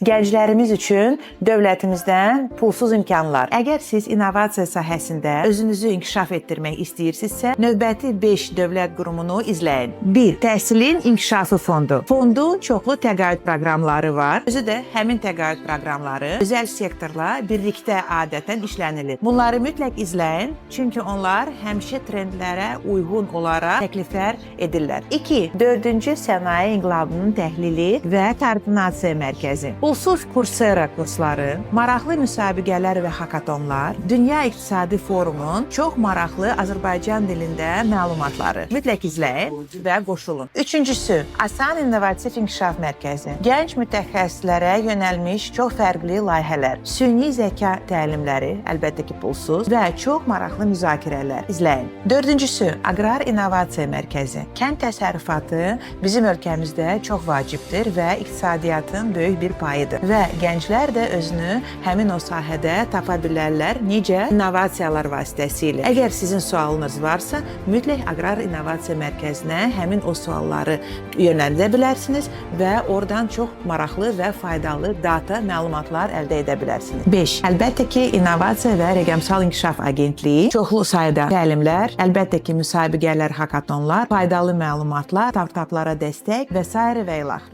Gənclərimiz üçün dövlətimizdən pulsuz imkanlar. Əgər siz innovasiya sahəsində özünüzü inkişaf etdirmək istəyirsinizsə, növbəti 5 dövlət qurumunu izləyin. 1. Təhsilin İnkişafı Fondu. Fondun çoxlu təqaüd proqramları var. Özü də həmin təqaüd proqramları özəl sektorla birlikdə adətən işlənilir. Bunları mütləq izləyin, çünki onlar həmişə trendlərə uyğun olaraq təkliflər edirlər. 2. 4-cü sənaye inqilabının təhlili və koordinasiya mərkəzi. Pulsuz Coursera kursları, maraqlı müsabiqələr və hakatonlar, Dünya İqtisadi Forumunun çox maraqlı Azərbaycan dilində məlumatları. Mütləq izləyin və qoşulun. Üçüncüsü, Asan İnnovativ İnkişaf Mərkəzi. Gənc mütəxəssislərə yönəlmiş çox fərqli layihələr, süni zəka təlimləri, əlbəttə ki, pulsuz və çox maraqlı müzakirələr. İzləyin. Dördüncüsü, Aqrar İnnovasiya Mərkəzi. Kənd təsərrüfatı bizim ölkəmizdə çox vacibdir və iqtisadiyyatın böyük bir payıdır. Və gənclər də özünü həmin o sahədə tapa bilərlər necə innovasiyalar vasitəsilə. Əgər sizin sualınız varsa, mütləq Aqrar İnnovasiya Mərkəzinə həmin o sualları yönəldə bilərsiniz və oradan çox maraqlı və faydalı data, məlumatlar əldə edə bilərsiniz. 5. Əlbəttə ki, İnnovasiya və Rəqəmsal İnkişaf Agentliyi çoxlu sayda təlimlər, əlbəttə ki, müsabiqələr, hakatonlar, faydalı məlumatlar, startaplara dəstək və sairə və ilaxır.